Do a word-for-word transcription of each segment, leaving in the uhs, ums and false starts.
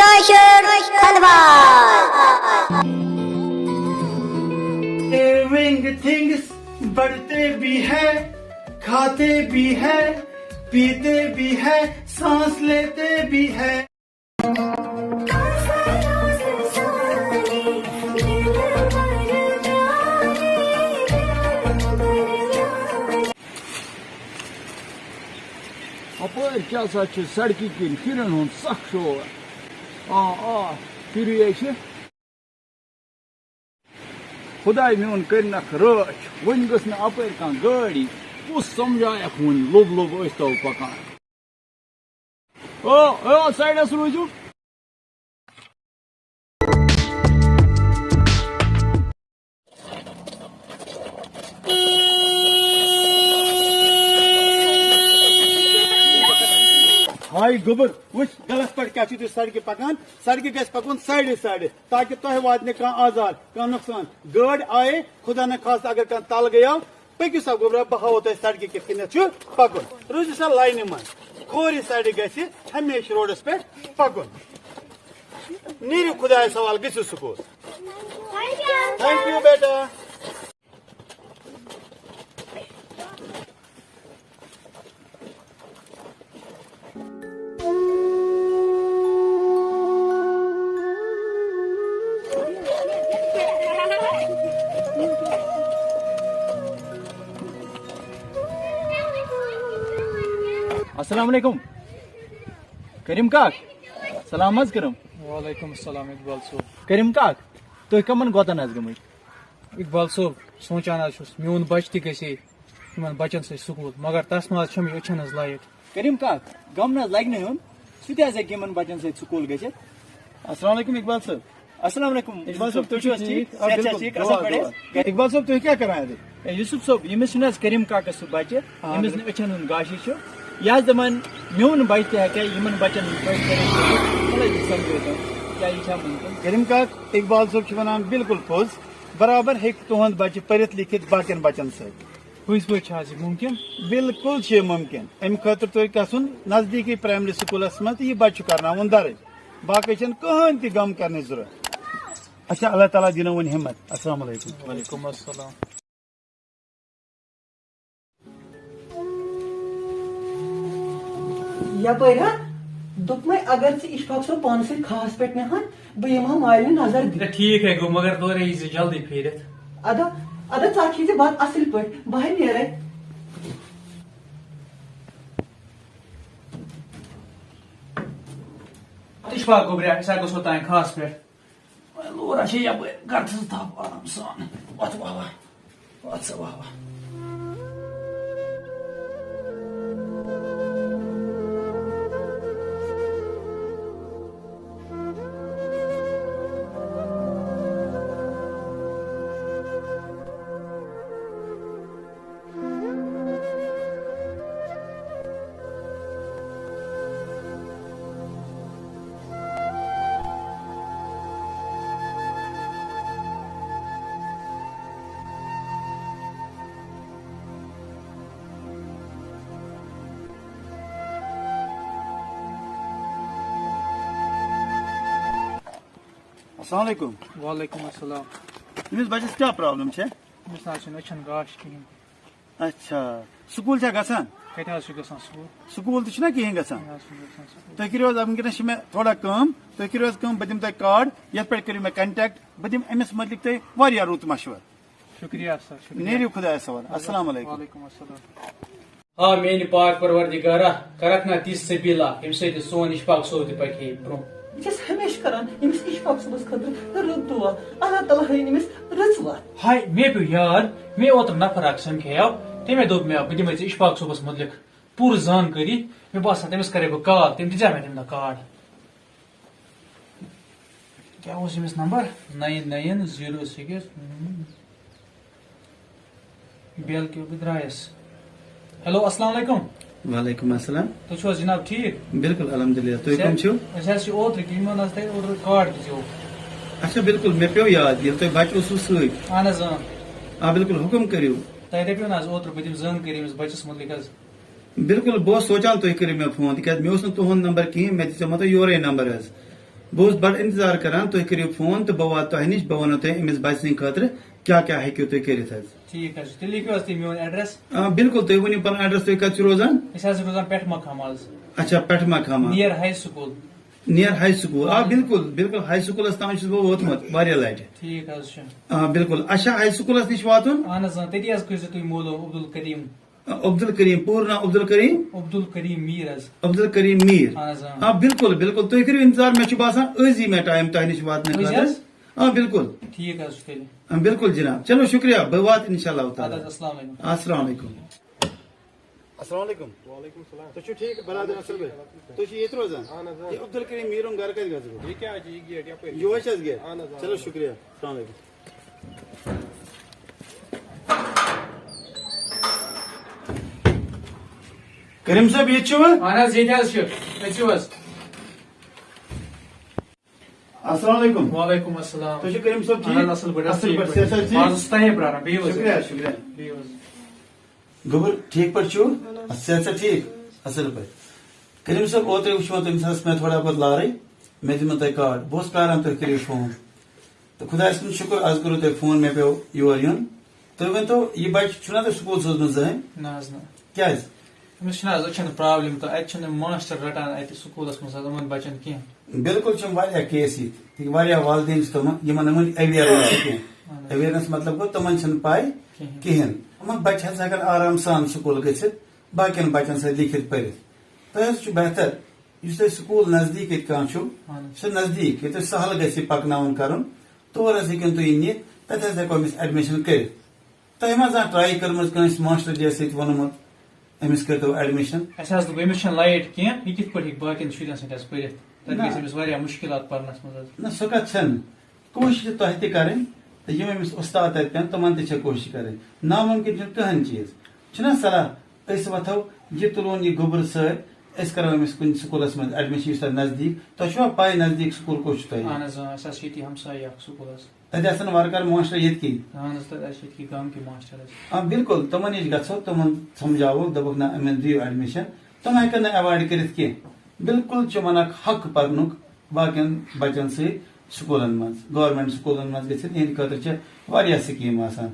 کٲشُر خۄندوار۔ Living things बढ़ते भी है, खाते भी है, पीते भी है, सांस लेते भी है। اپٲرۍ کیٛاہ سا چھِ سڑکہِ کِنۍ شُرٮ۪ن ہُنٛد سخ شور۔ آ، آ، شُرۍ ہے چھِ۔ خداے میون کٔرِنَکھ رٲچھ، وۄنۍ گٔژھ نہٕ اپٲرۍ کانٛہہ گٲڑۍ یِنۍ۔ کُس سمجھایَکھ وۄنۍ لوٚب لوٚب ٲسۍ تو پکان۔ او، او، سایڈس روٗزِو۔ ہاے گوٚبُر، وٕچھ غلط پٲٹھۍ کیٛاہ چھُ تُہۍ سڑکہِ پکان؟ سڑکہِ گژھِ پکُن سایڈٕ سایڈٕ، تاکہِ تۄہہِ واتہِ نہٕ کانٛہہ آزار، کانٛہہ نۄقصان۔ گٲڑۍ آیے، خدا نہ خاصہ اگر کانٛہہ تل گٔیو، پٔکِو سا گوٚبرا، بہٕ ہاوو تۄہہِ سڑکہِ کِتھ کٔنٮ۪تھ چھُ پکُن۔ روٗزِو سا لاینہِ منٛز۔ کھوورِ سایڈٕ گژھِ ہمیشہِ روڈس پٮ۪ٹھ پکُن۔ نیٖرِو خدایس حوالہٕ، گٔژھِو سکوٗل۔ تھینک یو بیٹا۔ السلام علیکم۔ کریم کاک، سلام حظ کرم۔ وعلیکم السلام اقبال صٲب۔ کریم کاک، تُہۍ کمن گۄتن حظ گٔمٕتۍ؟ اقبال صٲب، سونٛچان حظ چھُس میون بچہٕ تہِ گژھِ ہے یِمن بچن سۭتۍ سکوٗل، مگر تس منٛز چھم یہِ أچھن ہٕنٛز لایٹ۔ کریم کاک، غم نہ حظ لگہِ نہٕ ہیوٚن، سُہ تہِ حظ ہیٚکہِ یِمن بچن سۭتۍ سکوٗل گٔژھِتھ۔ السلام علیکم اقبال صٲب۔ السلام علیکم اقبال صٲب، تُہۍ چھِو حظ ٹھیٖک؟ صحت چھا ٹھیٖک؟ اصل پٲٹھۍ حظ؟ اقبال صٲب، تُہۍ کیٛاہ کران اَتہِ؟ اے یوسف صٲب، ییٚمِس چھُنہٕ حظ کریم کاکس سُہ بچہِ، آ، ییٚمِس نہٕ أچھن ہُنٛد گاشہِ چھُ، یہِ حظ دپان میون بچہِ تہِ ہیٚکہِ ہا یِمن بچن ہُنٛد پٲٹھۍ کٔرِتھ، مطلب، یہِ سمجھٲیتو، کیٛاہ یہِ چھا مُمکِن؟ کریم کاک، اقبال صٲب چھُ ونان بالکل پوٚز، برابر ہیٚکہِ تُہُنٛد بچہِ پٔرِتھ لیکھِتھ باقین بچن سۭتۍ۔ پٔزۍ پٲٹھۍ چھا حظ یہِ مُمکِن؟ بالکل چھُ یہِ مُمکِن۔ اَمہِ خٲطرٕ تُہۍ گژھُن نزدیٖکی پرایمری سکوٗلس منٛز تہٕ یہِ بچہِ چھُ کرناوُن درٕج۔ باقٕے چھَنہٕ کٕہٕنۍ تہِ غم کرنٕچ ضروٗرت۔ اچھا، اللہ تعالیٰ دِنو وۄنۍ ہمت۔ السلام علیکم۔ وعلیکم السلام۔ یپٲرۍ ہا دوٚپمَے، اگر ژٕ اشفاق صٲب پانہٕ سۭتۍ کھہَس پٮ۪ٹھ نِہَن، بہٕ یِمہٕ ہا مالنہِ نظر دِنہِ۔ تہٕ ٹھیٖک ہے گوٚو، مگر تورے یی زِ جلدی پھیٖرِتھ۔ ادا، ادا ژٕ کھیٚیہِ زِ بَتہٕ اَصٕل پٲٹھۍ، بہٕ ہے نیرے۔ اشفاق گوٚبریا، أسۍ ہا گژھو تانۍ کھہَس پٮ۪ٹھ۔ وۄنۍ لوٗر ہا چھے یپٲرۍ، گرٕ چھُس تپھ آرام سان۔ وۄتھ وَوان۔ وَتھ سا وَوان۔ السلام علیکم۔ وعلیکم السلام۔ أمِس بَچَس کیٛاہ پرابلم چھےٚ؟ أمِس نہ حظ چھُنہٕ أچھَن گاش کِہیٖنۍ۔ اچھا، سکوٗل چھا گژھان؟ کَتہِ حظ چھُ گژھان سکوٗل؟ سکوٗل تہِ چھُنہ کِہیٖنۍ گژھان۔ کَتہِ حظ چھُنہٕ گژھان سکوٗل؟ تُہۍ کٔرِو حظ، وٕنکیٚنَس چھِ مےٚ تھوڑا کٲم، تُہۍ کٔرِو حظ کٲم، بہٕ دِمہٕ تۄہہِ کارڈ، یَتھ پٮ۪ٹھ کٔرِو مےٚ کَنٹیکٹ، بہٕ دِمہٕ أمِس مُتعلِق تۄہہِ واریاہ رُت مَشوَرٕ۔ شُکریہ سر، شُکریہ۔ نیٖرِو خۄدایَس حوالہٕ۔ السلام علیکم۔ وعلیکم السلام۔ آ میانہِ پاک پروردگارا، کرکھ نا تِژھ سبیلا، ییٚمہِ سۭتۍ سون اشفاق صٲب تہِ پکہِ ہے برونٛہہ۔ بہٕ چھَس ہمیشہٕ کران أمِس اشفاق صٲبَس خٲطرٕ رٕژ دُعا۔ اللہ تعالیٰ ہٲیِن أمِس رٕژ وَتھ۔ ہاے، مےٚ پیوٚو یاد، مےٚ اوترٕ نفر اکھ سمکھیو، تٔمۍ دوٚپ مےٚ، بہٕ دِمے ژےٚ اشفاق صٲبَس مُتعلِق پوٗرٕ زانکٲری۔ مےٚ باسان، تٔمِس کرے بہٕ کال، تٔمۍ دِژے مےٚ تَمہِ دۄہ کارڈ۔ کیٛاہ اوس أمِس number? Nine nine zero six۔ بیل کیٛاہ بہٕ درٛایس۔ ہیلو، السلام علیکم۔ وعلیکم السلام۔ تُہۍ چھِو حظ جناب ٹھیٖک؟ بِلکُل، الحمدُللہ۔ تُہۍ کٕم چھِو؟ أسۍ حظ چھِ اوترٕ کہِ یِمن حظ تۄہہِ اوترٕ کارڈ دِژیو۔ اچھا، بِلکُل، مےٚ پیوٚو یاد، ییٚلہِ تۄہہِ بَچہٕ اوسوُ سۭتۍ۔ اہن حظ، اۭں۔ آ، بِلکُل، حُکُم کٔرِو۔ تۄہہِ دَپیو نہ حظ اوترٕ بہٕ دِمہٕ زٲنکٲری أمِس بَچَس مُتعلِق حظ۔ بِلکُل، بہٕ اوسُس سونٛچان تُہۍ کٔرِو مےٚ فون، تِکیٛازِ مےٚ اوس نہٕ تُہُنٛد نمبر کِہیٖنۍ، مےٚ دِژیو مطلب یورَے نمبر حظ۔ بہٕ اوسُس بڑٕ انتظار کران، تُہۍ کٔرِو فون تہٕ بہٕ واتہٕ تۄہہِ نِش، بہٕ وَنو تۄہہِ أمِس بچہٕ سٕنٛدِ خٲطرٕ کیٛاہ کیٛاہ ہیٚکِو تُہۍ کٔرِتھ حظ۔ ٹھیٖک حظ چھُ، تیٚلہِ لیکھِو حظ تُہۍ میون ایڈریس۔ آ، بِلکُل، تُہۍ ؤنِو پنُن ایڈریس، تُہۍ کتہِ چھِو روزان؟ أسۍ حظ چھِ روزان پٮ۪ٹھ مقام حظ۔ اچھا، پٮ۪ٹھ مقام۔ نیر ہاے سکوٗل۔ نیر ہاے سکوٗل، آ، بِلکُل، بِلکُل، ہاے سکوٗلس تام چھُس بہٕ ووتمُت واریاہ لٹہِ۔ ٹھیٖک حظ چھُ۔ آ، بِلکُل، اچھا، ہاے سکوٗلس نِش واتُن؟ اہن حظ، آ، تٔتی حظ کٔرزیٚو تُہۍ مولوٗم عبدالکریم۔ عبدالکریم، پوٗرٕ ناو عبدالکریم؟ عبدالکریم میٖر حظ۔ عبدالکریم میٖر۔ اہن حظ، آ۔ آ، بِلکُل، بِلکُل، تُہۍ کٔرِو اِنتظار، مےٚ چھُ باسان أزی مےٚ ٹایم تۄہہِ نِش واتنہٕ أزۍ خٲطرٕ۔ حظ؟ آ، بِلکُل۔ ٹھیٖک حظ چھُ تیٚلہِ۔ آ، بِلکُل جِناب، چلو شُکریہ، بہٕ واتہٕ اِنشاء اللہ اَدٕ تعالیٰ۔ حظ، السلام علیکُم۔ السلام علیکُم۔ السلام علیکُم۔ وعلیکُم السلام۔ تُہۍ چھِو ٹھیٖک، برادر اَصٕل پٲٹھۍ؟ تُہۍ چھِو ییٚتہِ روزان؟ اہن حظ، آ۔ یہِ عبدالکریم میٖرُن گرٕ کَتہِ گژھِ؟ یہِ کیٛاہ چھِ، یہِ گیٹ یَپٲرۍ؟ یِہوٚے چھِ حظ گیٹ؟ اہن حظ، آ۔ چلو شُکریہ، السلام علیکُم۔ کریم صٲب، ییٚتہِ چھِوٕ؟ اہن حظ، ییٚتہِ حظ چھِ۔ أژِو حظ۔ السلام علیکُم۔ وعلیکم السلام۔ تُہۍ چھِو کریم صٲب اہن حظ، ٹھیٖک؟ اَصٕل پٲٹھۍ، اَصٕل ٹھیٖک پٲٹھۍ، پٲٹھۍ۔ صحت چھا ٹھیٖک؟ بہٕ حظ اوسُس تۄہے پرٛاران، بِہِو حظ۔ شُکریہ، شُکریہ۔ بِہِو حظ۔ گوٚبُر، ٹھیٖک پٲٹھۍ چھِو؟ اہن حظ۔ صحت چھا ٹھیٖک؟ اَصٕل پٲٹھۍ۔ کریم صٲب، اوترَے وٕچھمو تٔمِس ٲس مےٚ تھوڑا بہت لارٕے، مےٚ دیُتمو تۄہہِ کارڈ، بہٕ اوسُس پرٛاران تُہۍ کٔرِو فون۔ تہٕ خۄدایَس کُن شُکُر، آز کوٚروٕ تۄہہِ فون، مےٚ پیوٚو یور یُن۔ تُہۍ ؤنۍتو، یہِ بَچہٕ چھُنہ تۄہہِ سکوٗل سوٗزمُت زٕہٕنۍ؟ نہ حظ، نہ۔ کیٛازِ؟ أمِس چھِنہٕ حظ أچھَن پرٛابلِم تہٕ اَتہِ چھِنہٕ ماسٹر رَٹان اَتہِ سکوٗلَس منٛز حظ یِمَن بَچَن کینٛہہ۔ بِلکُل چھِ واریاہ کیس یِتھۍ، تِکیٛازِ واریاہ والدین چھِ تِمَن، یِمَن نہٕ وۄنۍ اویرنیس چھِ کینٛہہ۔ اہن حظ۔ اویرنیس مطلب گوٚو، تِمَن چھِنہٕ پَے کِہیٖنۍ۔ کِہیٖنۍ۔ یِمَن بَچہٕ حظ ہٮ۪کَن آرام سان سکوٗل گٔژھِتھ، باقیَن بَچَن سۭتۍ لیکھِتھ پٔرِتھ۔ تۄہہِ حظ چھُ بہتر، یُس تۄہہِ سکوٗل نزدیٖک ییٚتہِ کانٛہہ چھُو، اہن حظ۔ سُہ نزدیٖک، ییٚتہِ سہل گژھِ یہِ پَکناوُن کَرُن، تور حظ ہیٚکِو تُہۍ یہِ نِتھ، تَتہِ حظ ہٮ۪کو أمِس ایڈمِشَن کٔرِتھ۔ تۄہہِ ما زانٛہہ ٹراے کٔرمٕژ کٲنٛسہِ ماسٹر جی یَس سۭتۍ ووٚنمُت، أمِس کٔرۍتو ایڈمِشن؟ اَسہِ حظ دوٚپ، أمِس چھَنہٕ لایٹ کینٛہہ، یہِ کِتھ پٲٹھۍ ہیٚکہِ باقین شُرٮ۪ن سۭتۍ حظ پٔرِتھ؟ تَتہِ نہ۔ گژھِ أمِس واریاہ مُشکِلات پَرنَس منٛز حظ۔ نہ، سۄ کَتھ چھَنہٕ۔ کوٗشِش چھِ تۄہہِ تہِ کَرٕنۍ، تہٕ یِم أمِس اُستاد تَتہِ پٮ۪ن، تِمَن تہِ چھےٚ کوٗشِش کَرٕنۍ۔ نامُمکِن چھُنہٕ کٕہٕنۍ چیٖز۔ چھُنہ صلاح، أسۍ وۄتھو، یہِ تُلون یہِ گوٚبُر سۭتۍ، أسۍ کَرو أمِس کُنہِ سکوٗلَس منٛز ایڈمِشن، یُس تۄہہِ نزدیٖک۔ تۄہہِ چھُوا پَے نزدیٖک سکوٗل کُس چھُ تۄہہِ؟ اہن حظ، اۭں، اَسہِ حظ چھِ ییٚتی ہمسایہِ اَکھ سکوٗل حظ۔ تَتہِ آسَن ورکر ماسٹر ییٚتکی۔ اہن حظ، تَتہِ آسہِ ییٚتکی گامکی ماسٹر حظ۔ آ، بِلکُل، تِمَن نِش گژھو، تِمَن سَمجھاوو، دَپوکھ، "نہ، أمِس دِیِو ایڈمِشن۔" تِم ہٮ۪کَن نہٕ ایوایڈ کٔرِتھ کینٛہہ۔ بِلکُل چھُ یِمَن اَکھ حق پَرنُک باقیَن بَچَن سۭتۍ سکوٗلَن منٛز، گورمٮ۪نٛٹ سکوٗلَن منٛز گٔژھِتھ، یِہِنٛدِ خٲطرٕ چھِ واریاہ سکیٖم آسان۔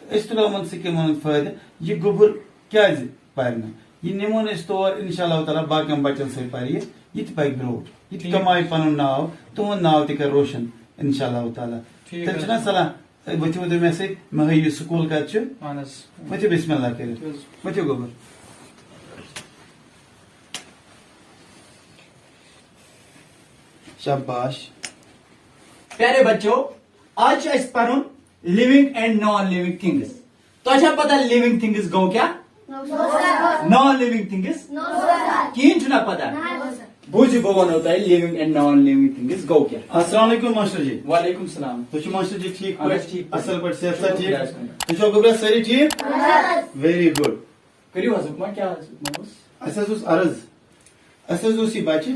تہٕ أسۍ تُلو یِمَن سکیٖمَن ہُنٛد فٲیدٕ۔ یہِ گوٚبُر کیٛازِ پَرِ نہٕ؟ یہِ نِمون أسۍ تور، اِنشاء اللہ تعالیٰ، باقیَن بَچَن سۭتۍ پَرِ یہِ، یہِ تہِ پَکہِ برٛونٛٹھ، یہِ تہِ ٹھیٖک۔ کَمایہِ پَنُن ناو، تُہُنٛد ناو تہِ کَرِ روشَن، اِنشاء اللہ تعالیٰ۔ ٹھیٖک تیٚلہِ حظ۔ چھُنہ صلاح، تُہۍ ؤتھِو، ؤتھِو مےٚ سۭتۍ، مےٚ ہٲیِو یہِ سکوٗل کَتہِ چھُ۔ اہن حظ۔ ؤتھِو بِسمِ اللہ کٔرِتھ۔ ٹھیٖک حظ۔ ؤتھِو گوٚبُر۔ شاباش۔ پیارے بچو، آز چھُ اَسہِ پَرُن living and non living things۔ تۄہہِ چھا پتہ living things گوٚو کیٛاہ؟ نان لِونگ تھنگس؟ کِہیٖنۍ چھُنہ پتہ؟ بوٗزِو، بہٕ وَنو تۄہہِ living and non living things گوٚو کیٛاہ۔ السلام علیکم ماسٹر جی۔ وعلیکم السلام۔ تُہۍ چھِو ماسٹر جی ٹھیٖک اہن حظ، پٲٹھۍ؟ ٹھیٖک پٲٹھۍ۔ اَصٕل پٲٹھۍ، صحت چھا شُکُر ٹھیٖک؟ خۄدایَس کُن۔ تُہۍ چھِوا گوٚبرا سٲری ٹھیٖک؟ ویری گُڈ۔ کٔرِو حظ حُکمہ، کیٛاہ حظ حُکمہ اوس؟ اَسہِ حظ اوس عرض، اَسہِ حظ اوس یہِ بَچہٕ،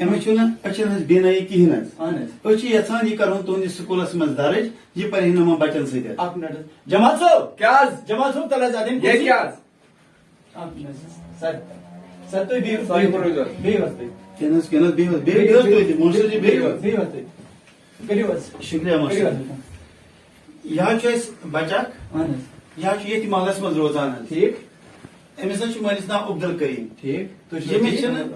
أمِس چھُنہٕ أچھَن ہٕنٛز بینٲیی کِہیٖنۍ حظ۔ اہن حظ۔ أسۍ چھِ یَژھان یہِ کَرہون تُہٕنٛدِس سکوٗلَس منٛز دَرٕج، یہِ پَرِ ہن یِمَن بَچَن سۭتۍ حظ۔ اَکھ مِنَٹ حظ۔ جماعت صٲب! کیٛاہ حظ؟ جماعت صٲب، تَلہٕ حظ اَتھ یِم یہِ کُرسی۔ کیٛاہ حظ؟ اَکھ مِنَٹ حظ۔ سَر، سَر، تُہۍ بِہِو، سَر، بِہِو۔ بِہِو حظ۔ بِہِو حظ تُہۍ۔ کینٛہہ نہٕ حظ، کینٛہہ نہٕ حظ، بِہِو حظ، بِہِو، بِہِو حظ تُہۍ تہِ، ماسٹر جی، بِہِو حظ۔ بِہِو حظ تُہۍ۔ کٔرِو حظ۔ شُکریہ کٔرِو ماسٹر۔ حظ۔ یہِ حظ چھُ اَسہِ بَچہٕ اَکھ۔ اہن حظ۔ یہِ حظ چھُ ییٚتھی محلَس منٛز روزان حظ۔ ٹھیٖک۔ أمِس حظ چھُ مٲلِس ناو عبدالکریم۔ ٹھیٖک۔ تُہۍ چھِو ییٚمِس ٹھیٖک؟ چھِنہٕ،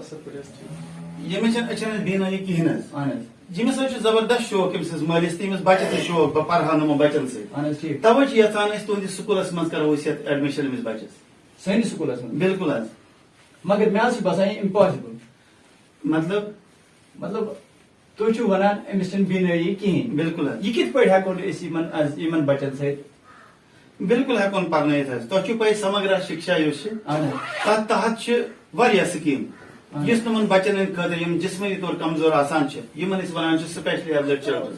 ییٚمِس چھِنہٕ أچھَن ہٕنٛز بینٲیی کِہیٖنۍ حظ۔ اہن حظ۔ ییٚمِس حظ چھُ زبردست شوق أمۍ سٕنٛدِس مٲلِس تہٕ أمِس بَچَس تہِ شوق، بہٕ پَرہاو نہٕ یِمَن بَچَن سۭتۍ۔ اہن حظ، ٹھیٖک۔ تَوَے چھِ یَژھان أسۍ تُہٕنٛدِس سکوٗلَس منٛز کَرو أسۍ یَتھ ایڈمِشَن أمِس بَچَس۔ سٲنِس سکوٗلَس منٛز؟ بِلکُل حظ۔ مگر مےٚ حظ چھُ باسان یہِ impossible۔ مطلب؟ مطلب، تُہۍ چھِو وَنان أمِس چھَنہٕ بینٲیی کِہیٖنۍ۔ بِلکُل حظ۔ یہِ کِتھ پٲٹھۍ ہٮ۪کو نہٕ أسۍ یِمَن آز، یِمَن بَچَن سۭتۍ؟ بِلکُل ہٮ۪کون پَرنٲیِتھ حظ۔ تۄہہِ چھُو پَے سمگرا شِکشا یُس چھِ، اَہَن حظ۔ تَتھ تحت چھِ واریاہ سکیٖم، اَہَن حظ۔ یُس تِمَن بَچَن ہٕنٛدِ خٲطرٕ، یِم جسمٲنی طور کمزور آسان چھِ، یِمَن أسۍ وَنان چھِ specially abled children۔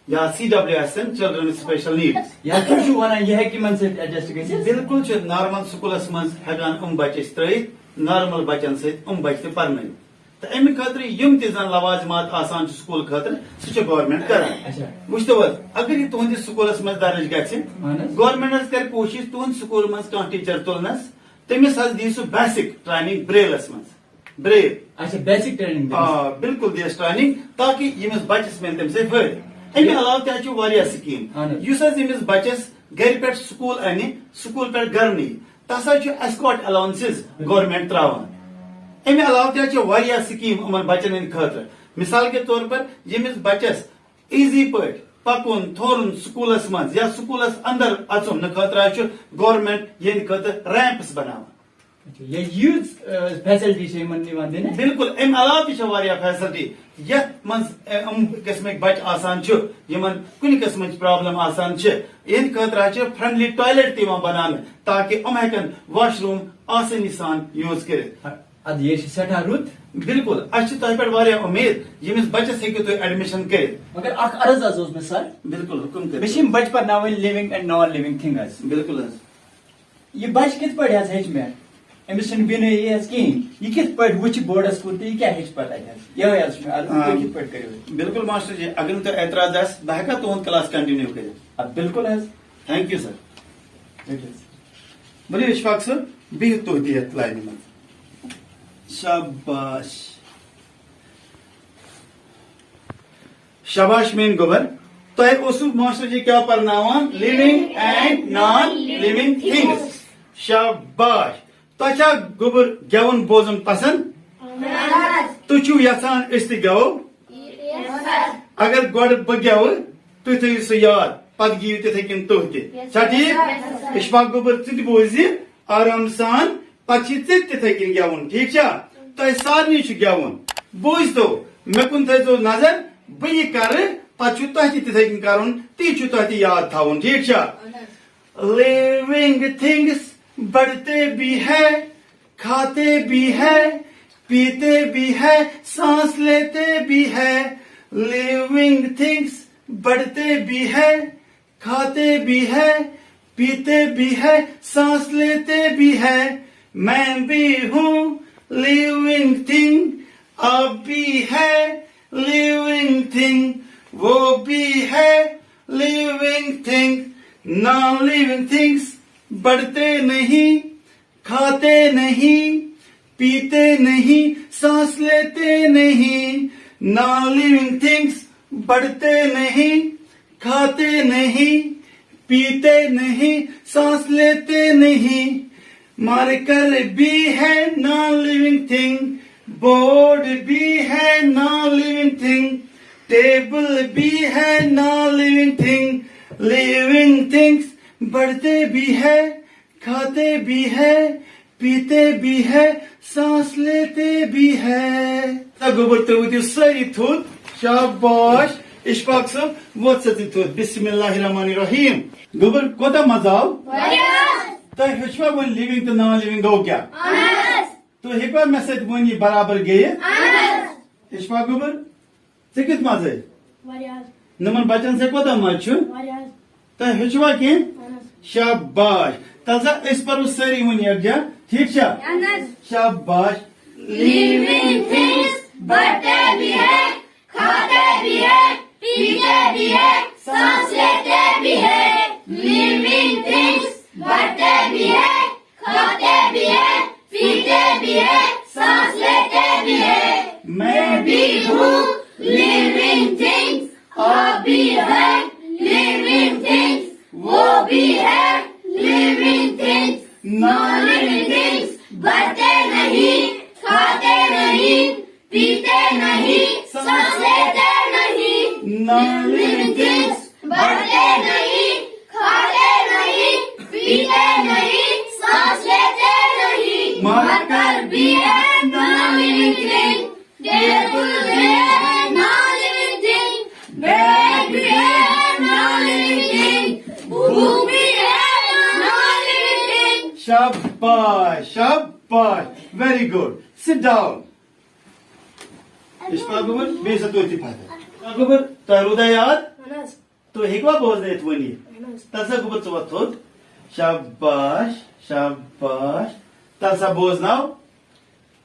یا C W S M, Children with Special Needs۔ یا تُہۍ چھِو وَنان یہِ ہیٚکہِ یِمَن سۭتۍ adjust گٔژھِتھ؟ بِلکُل چھِ، نارمل سکوٗلَس منٛز ہٮ۪کان یِم بَچہٕ أسۍ ترٛٲیِتھ، نارمل بَچَن سۭتۍ یِم بَچہٕ تہِ پَرنٲوِتھ۔ تہٕ اَمہِ خٲطرٕ یِم تہِ زَن لوازمات آسان چھِ سکوٗل خٲطرٕ، سُہ چھِ گورمٮ۪نٛٹ کران۔ اچھا۔ وٕچھتو حظ، اگر یہِ تُہٕنٛدِس سکوٗلَس منٛز درٕج گژھِ، اہن حظ۔ گورمٮ۪نٛٹ حظ کَرِ کوٗشِش تُہٕنٛدِ سکوٗلہٕ منٛز کانٛہہ ٹیٖچَر تُلنَس، تٔمِس حظ دِیہِ سُہ بیسِک ٹرٛینِنٛگ برٛیلَس منٛز۔ بریو۔ اچھا، بیسک ٹریننگ دِنَس۔ آ، بالکل دِیَس ٹریننگ، تاکہ ییٚمِس بَچَس مِلہِ تَمہِ سۭتۍ فٲیدٕ۔ اَمہِ علاوٕ تہِ حظ چھِ واریاہ سکیٖم۔ اہن حظ۔ یُس حظ ییٚمِس بَچَس گَرِ پٮ۪ٹھ سکوٗل اَنہِ، سکوٗل پٮ۪ٹھ گَرٕ نِیہِ، تَس حظ چھُ ایسکارٹ الاونسز گورنمنٹ ترٛاوان۔ اَمہِ علاوٕ تہِ حظ چھِ واریاہ سکیٖم یِمَن بَچَن ہٕنٛدِ خٲطرٕ۔ مثال کے طور پر، ییٚمِس بَچَس ایزی پٲٹھۍ پَکُن، تھورُن سکوٗلَس منٛز یا سکوٗلَس اَندَر اَژُن نہٕ خٲطرٕ حظ چھُ گورنمنٹ یِہِنٛدِ خٲطرٕ ریمپٕس بَناوان۔ اچھا، یا ییٖژ فیسلٹی چھِ یِمن یِوان دِنہٕ؟ بالکل، امہِ علاوٕ تہِ چھِ واریاہ فیسلٹی، یتھ منٛز، ا، یِم قٕسمٕکۍ بچہِ آسان چھِ، یِمن کُنہِ قٕسمٕچ پرابلم آسان چھِ، یِہنٛدِ خٲطرٕ حظ چھِ فرینڈلی ٹوائلٹ تہِ یِوان بناونہٕ، تاکہ یِم ہیٚکن واش روم آسٲنی سان یوز کٔرِتھ۔ ادٕ یہِ چھِ سٮ۪ٹھاہ رُت۔ بالکل، اسہِ چھِ تۄہہِ پٮ۪ٹھ واریاہ امید، ییٚمِس بچس ہیٚکِو تُہۍ ایڈمِشن کٔرِتھ۔ مگر اکھ عرض حظ اوس مےٚ سر، بالکل، حُکُم مےٚ چھِ کٔرِو۔ یِم بچہِ پرناوٕنۍ living and non living things. بالکل حظ۔ یہِ بچہِ کِتھ پٲٹھۍ حظ ہیٚچھِ مےٚ؟ أمِس چھُنہٕ بِنٲیی حظ کِہیٖنۍ۔ یہِ کِتھ پٲٹھۍ وٕچھِ بورڈس کُن تہٕ یہِ کیٛاہ ہیٚچھِ پتہٕ اَتہِ حظ؟ یِہوٚے حظ چھُ مےٚ عرض، تُہۍ آ۔ کِتھ پٲٹھۍ کٔرِو؟ بالکل ماسٹر جی، اگر نہٕ تۄہہِ اعتراض آسہِ، بہٕ ہیٚکا تُہُنٛد کلاس کنٹِنیو کٔرِتھ؟ آ، بالکل حظ۔ Thank you sir. رٔٹِو حظ۔ ؤلِو اشفاق صٲب، بِہِو تُہۍ تہِ یَتھ لاینہِ منٛز۔ شاباش۔ شاباش میٲنۍ گوٚبر، تۄہہِ اوسوٕ ماسٹر جی کیٛاہ پرناوان؟ Living and non living things۔ شاباش۔ تۄہہِ چھا گوٚبُر گٮ۪وُن بوزُن پسنٛد؟ تُہۍ چھِو یژھان أسۍ تہِ گٮ۪وو؟ اگر گۄڈٕ بہٕ گٮ۪وٕ، تُہۍ تھٲیِو سُہ یاد، پتہٕ گیٚیِو تِتھے کٔنۍ تُہۍ تہِ۔ چھا ٹھیٖک؟ اشفاق گوٚبُر، ژٕ تہِ بوزِ آرام سان، پتہٕ چھِ ژےٚ تہِ تِتھے کٔنۍ گٮ۪وُن، ٹھیٖک چھا؟ تۄہہِ سارنٕے چھُ گٮ۪وُن۔ بوٗزتو، مےٚ کُن تھٲیزیو نظر، بہٕ یہِ کرٕ، پتہٕ چھُ تۄہہِ تہِ تِتھے کٔنۍ کرُن، تی چھُ تۄہہِ تہِ یاد تھاوُن، ٹھیٖک چھا؟ Living things बढ़ते भी है, खाते भी है, पीते भी है, सांस लेते भी है। Living things बढ़ते भी है, खाते भी है, पीते भी है, सांस लेते भी है। मैं भी हूँ लिविंग थिंग, आप भी है लिविंग थिंग, वो भी है living thing. Non living things बढ़ते नहीं, खाते नहीं, पीते नहीं, सांस लेते नहीं। नॉन लिविंग थिंग्स बढ़ते नहीं, खाते नहीं, पीते नहीं, सांस लेते नहीं। मार्कर भी है नॉन लिविंग थिंग, बोर्ड भी है नॉन लिविंग थिंग, टेबल भी है non living thing. Living things बढ़ते भी है, खाते भी है, पीते भी है, सांस लेते भी है। تہٕ گوٚبُر، تُہۍ ؤتھِو سٲری تھوٚد۔ شاباش۔ اشفاق صٲب، وۄتھ سا ژٕ تھوٚد۔ بسم اللہ الرحمن الرحیم۔ گوٚبُر، کوٗتاہ مزٕ آو؟ تۄہہِ ہیٚچھوا وۄنۍ لِونگ تہٕ نان لِونگ گوٚو کیٛاہ؟ تُہۍ ہیٚکوا مےٚ سۭتۍ ؤنِتھ برابر گٔیِتھ؟ اشفاق گوٚبُر، ژےٚ کیُتھ مزٕ آے؟ واریاہ حظ۔ نمن بچن سۭتۍ کوٗتاہ مزٕ چھُ؟ واریاہ حظ۔ تۄہہِ ہیٚچھوا کینٛہہ؟ اہن حظ۔ شاباش۔ تیٚلہِ سا أسۍ پرو سٲری وُنہِ یکجا، ٹھیٖک چھا؟ اہن حظ۔ شاباش۔ Living things बढ़ते भी है, खाते भी है, पीते भी है, सांस लेते भी है। Living things बढ़ते भी है, खाते भी है, पीते भी है, सांस लेते भी है। मैं भी हूँ लिविंग थिंग, आप भी है लिविंग थिंग, वो भी है living thing. Non living things बढ़ते नहीं, खाते नहीं, पीते नहीं, सांस लेते नहीं। नॉन लिविंग थिंग्स बढ़ते नहीं, खाते नहीं, पीते नहीं, सांस लेते नहीं। मार्कर भी है नॉन लिविंग थिंग, टेबल भी है नॉन लिविंग थिंग, बैग भी है नॉन लिविंग थिंग, बुक भी है non living thing. Shabash, shabash. Very good. Sit down. Ashfaq گوٚبُر، بیٚیہِ سا توتہِ پتہٕ۔ اشفاق گوٚبُر، تۄہہِ روٗدا یاد؟ اہن حظ۔ تُہۍ ہیٚکوا بوزنٲیِتھ وۄنۍ یہِ؟ اہن حظ۔ تَلہٕ سا گوٚبُر ژٕ وۄتھ تھوٚد۔ شاباش، شاباش۔ تَلہٕ سا بوزناو۔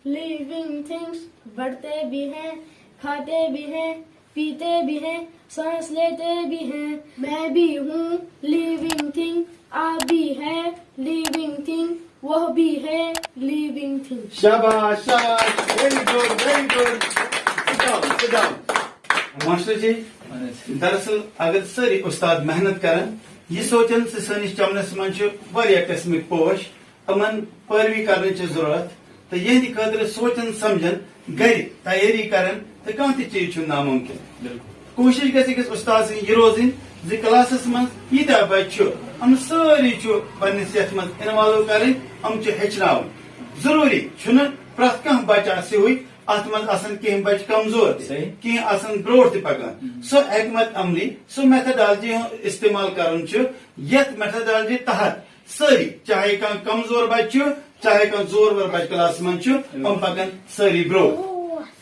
Living things बढ़ते भी हैं, खाते भी हैं, पीते भी हैं, सांस लेते भी हैं। मैं भी हूँ लिविंग थिंग, आप भी है लिविंग थिंग, وہ بھی ہے لیونگ تھنگ۔ شاباش شاباش، very good very good. Stop stop. Master ji, دراصل اگر سٲری استاد محنت کرن، یہ سوچن زِ سٲنِس چمنس منٛز چھِ واریاہ قٕسمٕکۍ پوش، یِمن پٲروی کرنٕچ چھِ ضروٗرت، تہٕ یِہنٛدِ خٲطرٕ سونٛچن سمجھن، گرِ تیٲری کرن، تہٕ کانٛہہ تہِ چیٖز چھُنہٕ ناممکن۔ کوٗشِش گژھِ أکِس اُستاد سٕنٛز یہِ روزٕنۍ زِ کلاسس منٛز ییٖتیٛاہ بچہِ چھُ، یِم سٲری چھُ پننِس یتھ منٛز انوالو کرٕنۍ، یِم چھِ ہیٚچھناوٕنۍ۔ ضروٗری چھُنہٕ پرٛٮ۪تھ کانٛہہ بچہِ آسہِ ہیوٗے، اتھ منٛز آسن کینٛہہ بچہِ کمزور تہِ، صحیح۔ کینٛہہ آسن برونٛٹھ تہِ پکان۔ سۄ حکمت عملی، سۄ میتھڈالجی ہُنٛد استعمال کرُن چھُ، یتھ میتھڈالجی تحت سٲری، چاہے کانٛہہ کمزور بچہِ چھُ، چاہے کانٛہہ زورور بچہِ کلاسس منٛز چھُ، یِم پکن سٲری برونٛہہ۔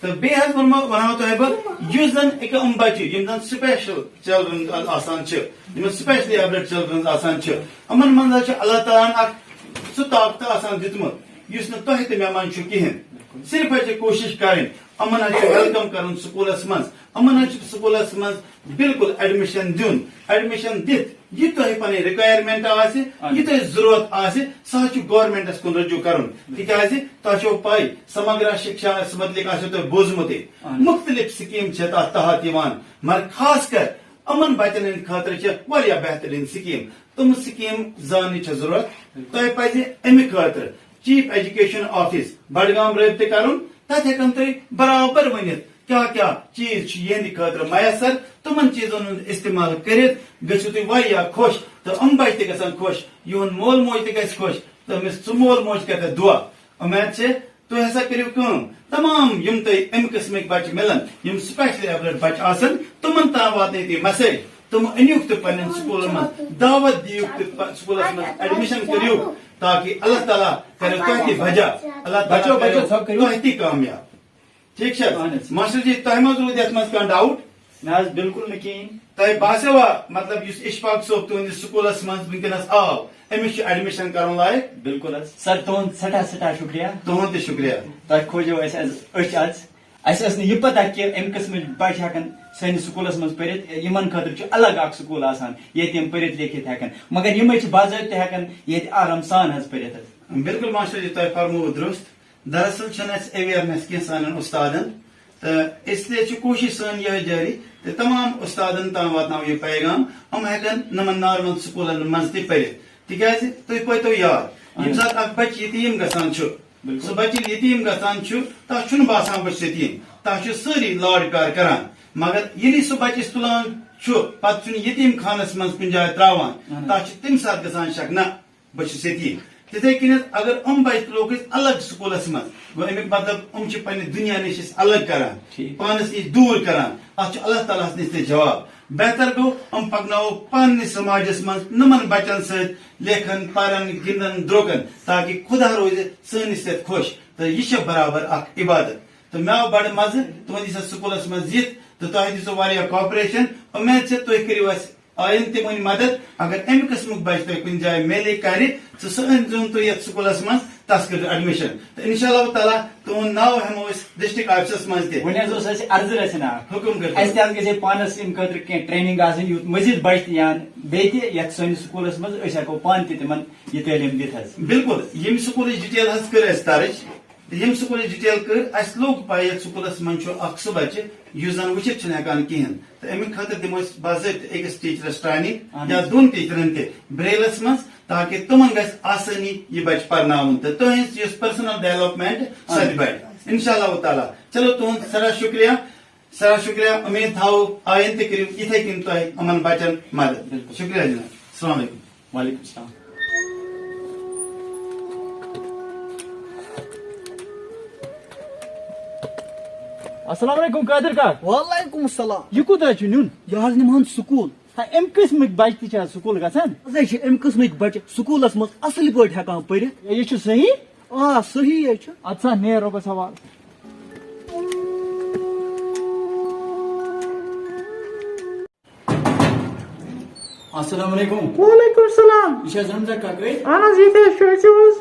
تہٕ بیٚیہِ حظ ووٚنمو، ونہو تۄہہِ بہٕ، یُس زن أکیاہ یِم بچہِ، یِم زن سپیشل چلڈرن آسان چھِ، یِمن سپیشلی ایبلڈ چلڈرن آسان چھِ، یِمن منٛز حظ چھُ اللہ تعالیٰ ہن اکھ سُہ طاقتہٕ آسان دیُتمُت، یُس نہٕ تۄہہِ تہٕ مےٚ منٛز چھُ کِہینۍ۔ صرف حظ چھِ کوٗشِش کرٕنۍ، یِمن حظ چھُ ویلکم کرُن سکوٗلس منٛز، یِمن حظ چھُ سکوٗلس منٛز بالکل ایڈمِشن دیُن۔ ایڈمِشن دِتھ یہِ تۄہہِ پنٕنۍ ریکوایرمنٹ آسہِ، یہِ تۄہہِ ضروٗرت آسہِ، سُہ حظ چھُ گورمنٹس کُن رجوع کرُن۔ تِکیازِ تۄہہِ چھو پَے، سمگرا شکشاہس مُتعلِق آسیو تۄہہِ بوٗزمُتٕے۔ مُختٔلِف سکیٖم چھےٚ تَتھ تحت یِوان، مگر خاص کر یِمن بچن ہٕنٛدِ خٲطرٕ چھےٚ واریاہ بہتریٖن سکیٖم۔ تِم سکیٖم زاننٕچ چھےٚ ضروٗرت۔ تۄہہِ پزِ اَمہِ خٲطرٕ چیف ایجوکیشن آفس بڈگام رٲبطہٕ کرُن۔ تتہِ ہیٚکن تُہۍ برابر ؤنِتھ کیٛاہ کیٛاہ چیٖز چھِ یِہنٛدِ خٲطرٕ میسر۔ تِمن چیٖزن ہُنٛد استعمال کٔرِتھ گٔژھِو تُہۍ واریاہ خۄش، تہٕ یِم بچہِ تہِ گژھن خۄش، یِہُنٛد مول موج تہِ گژھِ خۄش، تہٕ أمِس سُہ مول موج کرِ تۄہہِ دُعا۔ اُمید چھِ تُہۍ ہسا کٔرِو کٲم، تمام یِم تۄہہِ اَمہِ قٕسمٕکۍ بچہِ مِلن، یِم سپیشلی ایبلڈ بچہِ آسن، تِمن تام واتنٲیِو تُہۍ مسیج۔ تِم أنِوکھ تہٕ پننٮ۪ن سکوٗلن منٛز دعوت دِیِوکھ تہٕ پ- سکوٗلس منٛز ایڈمِشن کٔرِو، تاکہِ اللہ تعالیٰ کرِ تۄہہِ تہِ بجا، اللہ تعالیٰ بچو، بچو، کرِ ژھۄپہٕ کٔرِو۔ تۄہہِ تہِ کامیاب۔ ٹھیٖک چھا؟ اہن حظ۔ ماسٹر جی، تۄہہِ ما روٗد یتھ منٛز کانٛہہ ڈاوُٹ؟ نہ حظ، بالکل نہٕ کِہیٖنۍ۔ تۄہہِ باسیوا، مطلب، یُس اشفاق صٲب تُہنٛدِس سکوٗلس منٛز وٕنکیٚنس آو، أمِس چھُ ایڈمِشن کرُن لایق؟ بالکل حظ۔ سر، تُہُنٛد سٮ۪ٹھاہ سٮ۪ٹھاہ شُکریہ۔ تُہُنٛد تہِ شُکریہ۔ تۄہہِ کھوجو اَسہِ از أچھ از۔ اَسہِ ٲس نہٕ یہِ پتہ کہِ اَمہِ قٕسمٕکۍ بَچہِ ہٮ۪کَن سٲنِس سکوٗلَس منٛز پٔرِتھ۔ یِمَن خٲطرٕ چھُ الگ اَکھ سکوٗل آسان، ییٚتہِ یِم پٔرِتھ لیکھِتھ ہٮ۪کَن۔ مگر یِمَے چھِ باضٲبطہٕ ہٮ۪کَن ییٚتہِ آرام سان حظ پٔرِتھ حظ۔ بِلکُل ماسٹر جی، تۄہہِ فرمووُ درست۔ دراصل چھنہٕ اسہِ اویرنس کینٛہہ سانٮ۪ن استادن، تہٕ اس لیے چھِ کوٗشش سٲنۍ یِہے جٲری تہٕ تمام استادن تام واتناوو یہِ پیغام، یِم ہٮ۪کن یِمن نارمل سکوٗلن منٛز تہِ پٔرِتھ۔ تِکیازِ تُہۍ پٲتو یاد، ییٚمہِ ساتہٕ اکھ بچہِ یتیٖم گژھان چھُ، سُہ بچہِ ییٚلہِ یتیٖم گژھان چھُ، تس چھُنہٕ باسان بہٕ چھُس یتیٖم، تس چھِ سٲری لاڈ پیار کران۔ مگر ییٚلہِ سُہ بچہِ أسۍ تُلان چھُ، پتہٕ چھُنہٕ یتیٖم خانس منٛز کُنہِ جایہِ تراوان، تس چھُ تمہِ ساتہٕ گژھان شک، نہ، بہٕ چھُس یتیٖم۔ تِتھے کٔنٮ۪تھ اگر یِم بچہِ تُلوکھ أسۍ الگ سکوٗلس منٛز، گوٚو امیُک مطلب یِم چھِ پننہِ دُنیا نِش أسۍ الگ کران، ٹھیٖک۔ پانس نِش دوٗر کران۔ اتھ چھُ اللہ تعالیٰ ہس نِش تہِ جواب۔ بہتر گوٚو یِم پکناووکھ پننِس سماجس منٛز یِمن بچن سۭتۍ لیکھن، پرن، گِنٛدن، درٛوکن، تاکہِ خدا روزِ سٲنِس یتھ خۄش۔ تہٕ یہِ چھےٚ برابر اکھ عبادت۔ تہٕ مےٚ آو بڑٕ مزٕ تُہنٛدِس یتھ سکوٗلس منٛز یِتھ، تہٕ تۄہہِ دِژوٕ واریاہ کوآپریشن۔ اُمید چھِ تُہۍ کٔرِو اسہِ آیندٕ تہِ وۄنۍ مدد۔ اگر امہِ قٕسمُک بچہِ تۄہہِ کُنہِ جایہِ میلے کرِ، ژٕ سُہ أنۍزیون تُہۍ یتھ سکوٗلس منٛز، تس کٔرِو ایڈمِشن۔ تہٕ انشاء اللہ تعالیٰ تُہُنٛد ناو ہٮ۪مو أسۍ ڈسٹرکٹ آفسس منٛز تہِ۔ وۄنۍ حظ اوس اسہِ عرضہٕ رژھِ نا اکھ۔ حُکُم کٔرِو۔ اسہِ تہِ حظ گژھِ ہے پانس امہِ خٲطرٕ کینٛہہ ٹریننگ آسٕنۍ، یُتھ مزید بچہِ تہِ یِن بیٚیہِ تہِ یتھ سٲنِس سکوٗلس منٛز، أسۍ ہٮ۪کو پانہٕ تہِ تِمن یہِ تعلیٖم دِتھ حظ۔ بِلکُل، ییٚمہِ سکوٗلٕچ ڈیٹیل حظ کٔر اسہِ درٕج۔ تہٕ ییٚمہِ سکوٗلٕچ ڈیٹیل کٔر، اسہِ لوٚگ پَے یَتھ سکوٗلَس منٛز چھُ اکھ سُہ بَچہِ یُس زَن وٕچھِتھ چھُنہٕ ہٮ۪کان کِہیٖنۍ۔ تہٕ اَمہِ خٲطرٕ دِمو أسۍ باضٲبطہٕ أکِس ٹیٖچرَس ٹرٛینِنٛگ اَہَن یا حظ۔ دۄن ٹیٖچرَن تہِ برٛیلَس منٛز، تاکہِ تِمَن گژھِ آسٲنی یہِ بَچہِ پَرناوُن تہٕ تُہٕنٛز یُس پٔرسٕنَل ڈیولپمٮ۪نٛٹ سۄ تہِ اَہَن۔ بَڑِ۔ اِنشاء اللہ تعالیٰ۔ چلو، تُہُنٛد سٮ۪ٹھاہ شُکریہ، سٮ۪ٹھاہ شُکریہ۔ اُمید تھاوو آیِندٕ تہِ کٔرِو یِتھَے کٔنۍ تۄہہِ یِمَن بَچَن مَدَد۔ بِلکُل۔ شُکریہ جِناب۔ السلام علیکُم۔ وعلیکم السلام۔ السلام علیکم قادر کاک۔ وعلیکم السلام۔ یہِ کوٗتاہ چھُ نیُن؟ یہِ حظ نِمہٕ ہن سکوٗل۔ ہا، اَمہِ قٕسمٕکۍ بچہِ تہِ چھِ حظ سکوٗل گژھان؟ حظ، یہِ چھِ اَمہِ قٕسمٕکۍ بچہِ سکوٗلس منٛز اَصٕل پٲٹھۍ ہٮ۪کان پٔرِتھ۔ یہِ چھُ صحیح؟ آ، صحیح ہے چھُ۔ اَدٕ سا، نیر رۄبس حوالہٕ۔ السلام علیکم۔ وعلیکم السلام۔ یہِ چھا حظ رمضان کاکہٕ؟ اہن حظ، ییٚتہِ حظ چھُ، أژِو حظ۔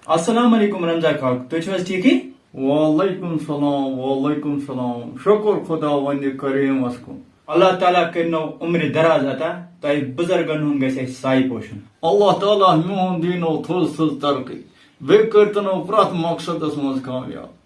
السلام علیکم رمضان کاکہٕ، تُہۍ چھِو حظ ٹھیٖکٕے؟ وعلیکم السلام، وعلیکم السلام، شُکُر خۄداوندِ کریٖمس کُن۔ اللہ تعالیٰ کٔرنو عمرِ دراز عطا، تۄہہِ بُزرگن ہُنٛد گژھِ اَسہِ سایہِ پوشُن۔ اللہ تعالیٰ میون دیٖنو تھوٚز تھٔز ترقی، بیٚیہِ کٔرتنو پرٛٮ۪تھ مقصدس منٛز کامیاب۔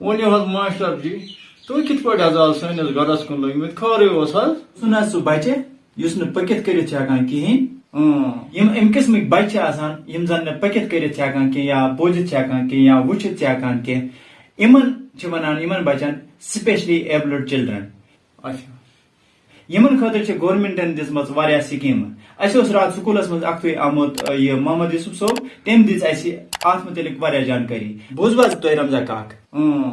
ؤنِو حظ ماسٹر جی، تُہۍ کِتھ پٲٹھۍ حظ آز سٲنِس گرس کُن لٔگمٕتۍ؟ خٲرٕے اوس حظ؟ سُہ نہ سُہ بچہِ یُس نہٕ پٔکِتھ کٔرِتھ چھِ ہٮ۪کان کِہیٖنۍ۔ اۭں۔ یِم اَمہِ قٕسمٕکۍ بچہِ چھِ آسان، یِم زن نہٕ پٔکِتھ کٔرِتھ چھِ ہٮ۪کان کِہیٖنۍ، یا بوٗزِتھ چھِ ہٮ۪کان کِہیٖنۍ، یا وٕچھِتھ چھِ ہٮ۪کان کِہیٖنۍ، یِمن چھِ ونان، یِمن بچن specially abled children۔ اچھا۔ یِمن خٲطرٕ چھِ گورنمنٹن دِژمٕژ واریاہ سکیٖمہٕ۔ اَسہِ اوس راتھ سکوٗلس منٛز اکھتُے آمُت، اَ، یہِ محمد یوسف صٲب، تٔمۍ دِژ اَسہِ اَتھ مُتعلِق واریاہ جانکٲری۔ بوٗزوا تۄہہِ رمضان کاک؟ اۭں۔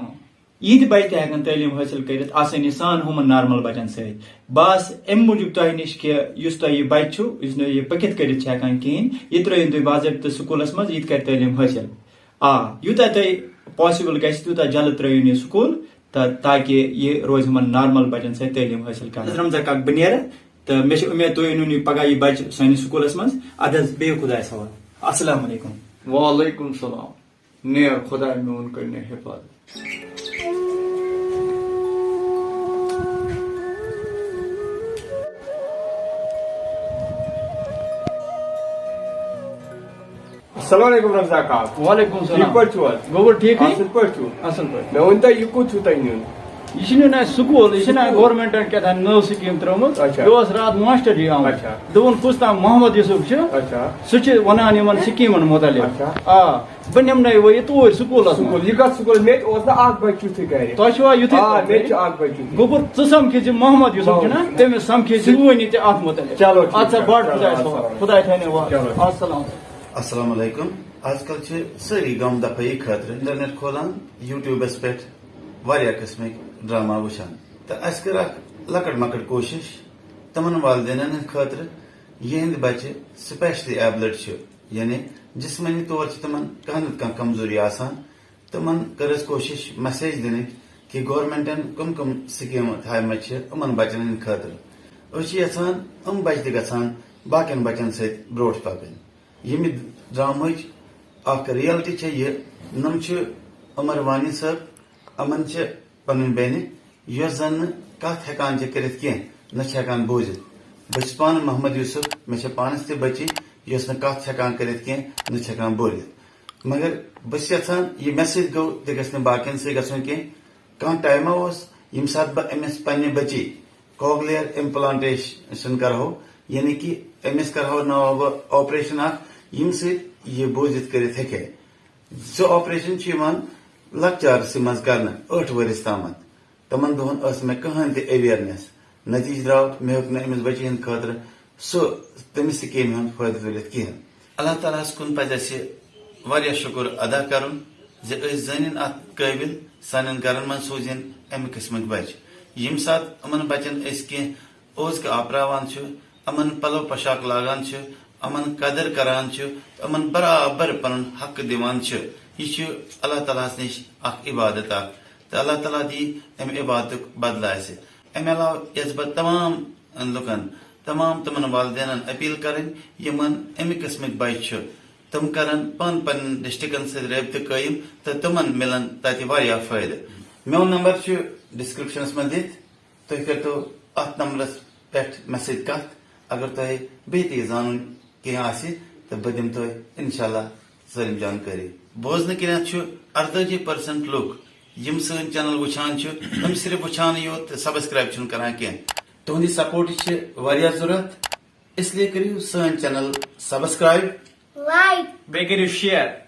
یہِ تہِ بچہِ تہِ ہٮ۪کن تعلیٖم حٲصِل کٔرِتھ آسٲنی سان ہُمن نارمل بچن سۭتۍ۔ بہٕ آس اَمہِ موٗجوٗب تۄہہِ نِش کہِ یُس تۄہہِ یہِ بچہِ چھُ، یُس نہٕ یہِ پٔکِتھ کٔرِتھ چھُ ہٮ۪کان کِہیٖنۍ، یہِ ترٲیِن تُہۍ باضٲبطہٕ سکوٗلس منٛز، یہِ تہِ کرِ تعلیٖم حٲصِل۔ آ، یوٗتاہ تۄہہِ possible گژھِ، تیوٗتاہ جلد ترٲیِن یہِ سکوٗل، تہٕ تاکہِ یہِ روزِ یِمن نارمل بچن سۭتۍ تعلیٖم حٲصِل کرنس۔ رمضان کاک، بہٕ نیرٕ، تہٕ مےٚ چھِ اُمید تُہۍ أنِو یہِ پگاہ یہِ بچہِ سٲنِس سکوٗلس منٛز۔ اَدٕ حظ، بِہِو خۄدایَس حوالہٕ۔ السلام علیکم۔ وعلیکم السلام۔ نیر خۄداے میون کٔرِنۍ حفاظت۔ السلام علیکم رمضان کاک۔ وعلیکم السلام۔ ٹھیٖک پٲٹھۍ چھِو حظ؟ گوٚبُر ٹھیٖکھٕے؟ اَصٕل پٲٹھۍ چھِو؟ اَصٕل پٲٹھۍ۔ مےٚ ؤنۍ تو، یہِ کوٚت چھُو تۄہہِ نیُن؟ یہِ چھُ نیُن اَسہِ سکوٗل، یہِ چھُنہ سکوٗل؟ گورمنٹن کیٛاہ تام نٔو سکیٖم ترٲومٕژ۔ اچھا۔ یہِ اوس راتھ ماسٹر جی آمُت۔ اچھا۔ دوٚپُن کُس تام محمد یوسف چھُ، اچھا۔ سُہ چھُ وَنان یِمن سکیٖمن متعلق۔ اچھا۔ آ، بہٕ نِمنٲیِو وۄنۍ یہِ توٗرۍ سکوٗلس منٛز۔ سکوٗل، یہِ کَتھ سکوٗل؟ مےٚ تہِ اوس نہ اَکھ بچہٕ تیُتھُے گرِ۔ تۄہہِ چھُوا یُتھُے آ، کانٛہہ مےٚ تہِ گرِ؟ چھُ اَکھ بچہٕ تیُتھُے۔ گوٚبُر، ژٕ سَمکھِ زِ محمد یوسف چھُنہ، محمد۔ تٔمِس سَمکھِ زِ سُہ ؤنِو تہِ اَتھ مُتعلق۔ چلو، ٹھیٖک اَدٕ سا، چھُ۔ بَڑٕ چلو، خۄدایَس حوالہٕ۔ السلام۔ خۄداے تھٲینو وارٕ۔ چلو۔ السلام۔ السلام علیکم۔ آز کل چھِ سٲری غم دفٲیی خٲطرٕ انٹرنیٹ کھولان، یوٗٹیوٗبس پٮ۪ٹھ واریاہ قٕسمٕکۍ ڈرامہ وٕچھان۔ تہٕ اَسہِ کٔر اکھ لۄکٕٹ مۄکٕٹ کوٗشِش تِمن والدینن ہٕنٛدِ خٲطرٕ، یِہنٛدۍ بچہِ specially abled چھِ، یعنی جسمٲنی طور چھِ تِمن کانٛہہ نتہٕ کانٛہہ کمزوری آسان۔ تِمن کٔر اَسہِ کوٗشِش message دِنٕچ کہِ گورنمنٹن کٕم کٕم سکیٖمہٕ تھایمژٕ چھِ یِمن بچن ہٕنٛدِ خٲطرٕ۔ أسۍ چھِ یژھان یِم بچہِ تہِ گژھن باقین بچن سۭتۍ برٛونٛٹھ پکٕنۍ۔ ییٚمہِ ڈرامہٕچ اکھ reality چھےٚ یہِ، نۄم چھِ عمر وانی صٲب، یِمن چھِ پنٕنۍ بیٚنہِ، یۄس زن نہٕ کتھ ہٮ۪کان چھِ کٔرِتھ کینٛہہ، نہ چھِ ہٮ۪کان بوٗزِتھ۔ بہٕ چھُس پانہٕ محمد یوسف، مےٚ چھےٚ پانس تہِ بچی، یۄس نہٕ کتھ چھِ ہٮ۪کان کٔرِتھ کینٛہہ، نہ چھِ ہٮ۪کان بوٗلِتھ۔ مگر بہٕ چھُس یژھان، یہِ message گوٚو تہِ گژھِ نہٕ باقین سۭتۍ گژھُن کینٛہہ۔ کانٛہہ ٹایما اوس، ییٚمہِ ساتہٕ بہٕ أمِس پننہِ بچی cochlear implantation کرہو، یعنی کہِ أمِس کرہو ناو بہٕ operation اکھ، ییٚمہِ سۭتۍ یہِ بوٗزِتھ کٔرِتھ ہیٚکہِ ہے۔ سُہ operation چھُ یِوان لۄکچارسٕے منٛز کرنہٕ، ٲٹھ ؤرِس تامَتھ۔ تِمن دۄہن ٲس مےٚ کٕہٕنۍ تہِ awareness۔ نتیجہٕ درٛاو، مےٚ ہیوٚک نہٕ أمِس بچی ہٕنٛدِ خٲطرٕ سُہ، تَمہِ سکیٖمہِ ہُنٛد فٲیدٕ تُلِتھ کِہیٖنۍ۔ اللہ تعالیٰ ہَس کُن پَزِ اَسہِ واریاہ شُکُر ادا کَرُن زِ أسۍ زٲنِن اَتھ قٲبِل، سانٮ۪ن گَرَن منٛز سوٗزِن اَمہِ قٕسمٕکۍ بَچہِ۔ ییٚمہِ ساتہٕ یِمَن بَچَن أسۍ کینٛہہ اوزکہٕ آپراوان چھِ، یِمَن پَلو پۄشاک لاگان چھِ، یِمَن قدٕر کَران چھِ، یِمَن برابر پَنُن حق دِوان چھِ، یہِ چھُ اللہ تعالیٰ ہَس نِش اَکھ عبادت اَکھ۔ تہٕ اللہ تعالیٰ دِیہِ اَمہِ عبادتُک بدلہٕ اَسہِ۔ اَمہِ علاوٕ یَس بہٕ تمام لُکَن، تمام تِمَن والدینَن appeal کَرٕنۍ، یِمَن اَمہِ قٕسمٕکۍ بَچہِ چھِ، تِم کَرَن پانہٕ پنٕنٮ۪ن ڈسٹرکٹن سۭتۍ رٲبطہٕ قٲیِم تہٕ تِمَن مِلَن تَتہِ واریاہ فٲیدٕ۔ میون نمبر چھُ descriptionس منٛز دِتھ، تُہۍ کٔرۍتو اَتھ نمبرَس پٮ۪ٹھ مےٚ سۭتۍ کَتھ۔ اگر تۄہہِ بیٚیہِ تہِ یہِ زانُن کینٛہہ آسہِ، تہٕ بہٕ دِمہٕ تۄہہِ انشاءاللہ سٲلِم جانکٲری۔ بوزنہٕ کِنٮ۪تھ چھُ اَرتٲجی percent لُکھ، یِم سٲنۍ channel وٕچھان چھِ، تِم صرف وٕچھانٕے یوت تہٕ subscribe چھِنہٕ کران کینٛہہ۔ تُہٕنٛدِ supportٕچ چھِ واریاہ ضروٗرت، اس لیے کٔرِو سٲنۍ channel subscribe۔ Like۔ بیٚیہِ کٔرِو share۔